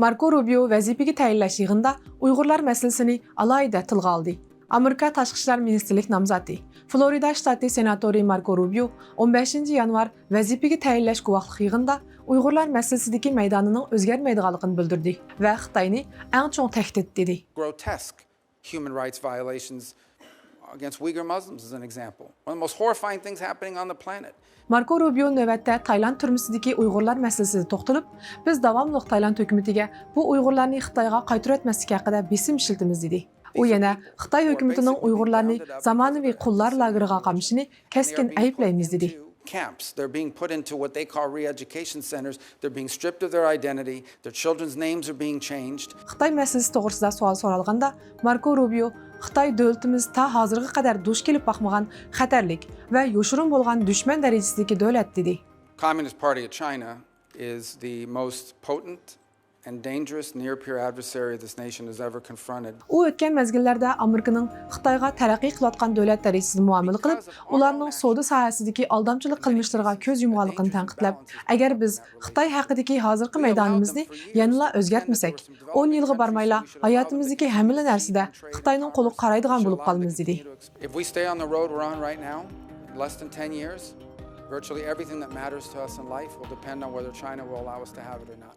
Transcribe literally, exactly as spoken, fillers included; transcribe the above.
ماركو روبىيو ۋەزىپىگە تەيىنلەش يىغىنىدا ئۇيغۇرلار مەسىلىسىنى ئالاھىدە تىلغا ئالدى. ئامېرىكا تاشقى ئىشلار مىنىستىرلىك نامزاتى، فلورىدا شتاتى سېناتورى ماركو روبىيو ئون بەشىنچى يانۋار ۋەزىپىگە تەيىنلەش گۇۋاھلىق يىغىنىدا ئۇيغۇرلار مەسىلىسىدىكى مەيدانىنىڭ ئۆزگەرمەيدىغانلىقىنى بىلدۈردى ۋە خىتاينى ئەڭ چوڭ تەھدىت دېدى. Grotesque human rights violations against Uyghur Muslims is an example. One of the most horrifying things happening on the planet. ماركو روبىيو نۆۋەتتە تايلاند تۈرمىسىدىكى ئۇيغۇرلار مەسىلىسىدە توختىلىپ، بىز داۋاملىق تايلاند ھۆكۈمىتىگە بۇ ئۇيغۇرلارنى خىتايغا قايتۇرۇۋەتمەسلىك ھەققىدە بېسىم ئىشلىتىمىز، دېدى. ئۇ يەنە خىتاي ھۆكۈمىتىنىڭ ئۇيغۇرلارنى زامانىۋى قۇللار لاگېرىغا قامىشىنى كەسكىن ئەيىبلەيمىز، دېدى. Camps. They're being put into what they call re-education centers. They're being stripped of their identity. Their children's names are being changed. خىتاي مەسىلىسى توغرىسىدا سوئال سورالغاندا، ماركو روبىيو خىتاي دۆلىتىمىز تا ھازىرغا قەدەر دۇچ كېلىپ باقمىغان خەتەرلىك ۋە يوشۇرۇن بولغان دۈشمەن دەرىجىسىدىكى دۆلەت، دېدى. Communist Party of China is the most potent and dangerous near-peer adversary this nation has ever confronted. ئۇ ئۆتكەن مەزگىللەردە ئامېرىكىنىڭ خىتايغا تەرەققىي قىلىۋاتقان دۆلەت دەرىجىسىدە مۇئامىلە قىلىپ، ئۇلارنىڭ سودا ساھەسىدىكى ئالدامچىلىق قىلمىشلىرىغا كۆز يۇمغانلىقىنى تەنقىدلەپ، ئەگەر بىز خىتاي ھەققىدىكى ھازىرقى مەيدانىمىزنى يەنىلا ئۆزگەرتمىسەك، ئون يىلغا بارمايلا ھاياتىمىزدىكى ھەممىلا نەرسىدە خىتاينىڭ قولىغا قارايدىغان بولۇپ قالىمىز، دېدى. If we stay on the road we're on right now, in less than ten years, virtually everything that matters to us in life will depend on whether China will allow us to have it or not.